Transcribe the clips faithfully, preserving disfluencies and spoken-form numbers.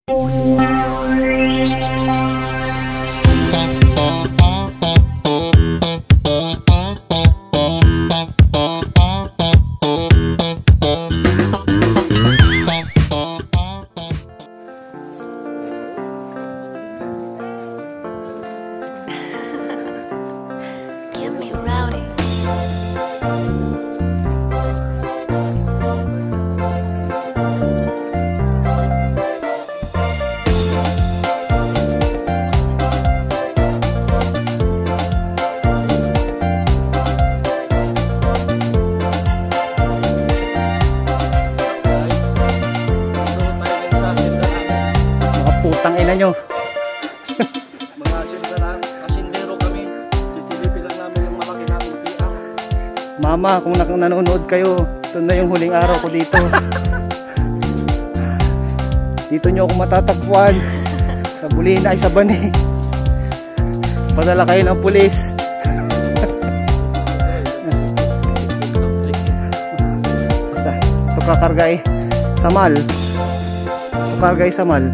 Get me rowdy. Mga putang ina nyo. Mga asinderan-, asindero kami. Sisilipin lang namin yung malaki naming C R. Mama, kung nak-, nanonood kayo, ito na yung huling araw ko dito. Dito nyo ako matatagpuan. Sa Bulina, ay sa Bani. Padala kayo ng pulis. Basta, ito kakarga eh. Samal. Ito karga eh, samal.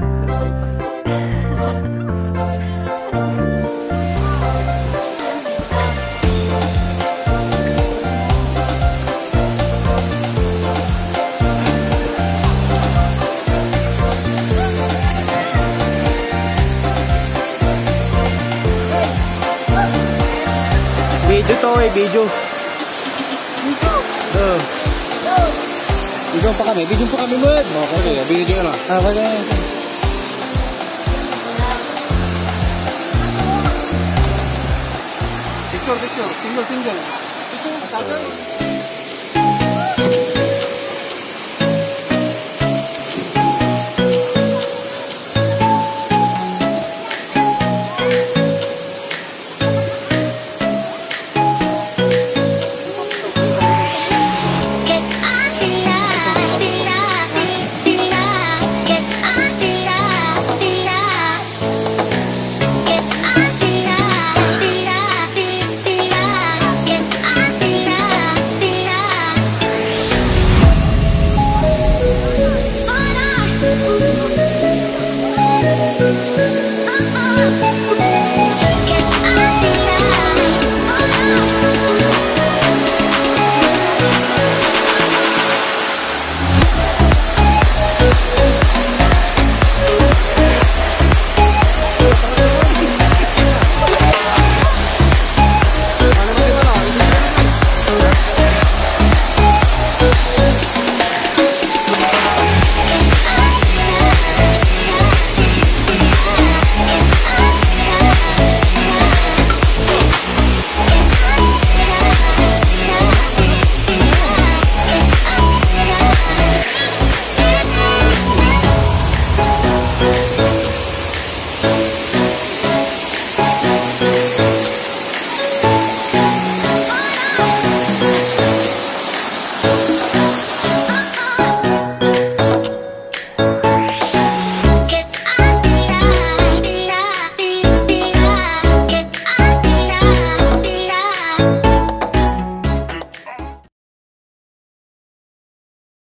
Video to eh, video. Video pa kami, video pa kami, bud. Okay, video na. Ah, wala. Picture, picture. Single, single. Picture.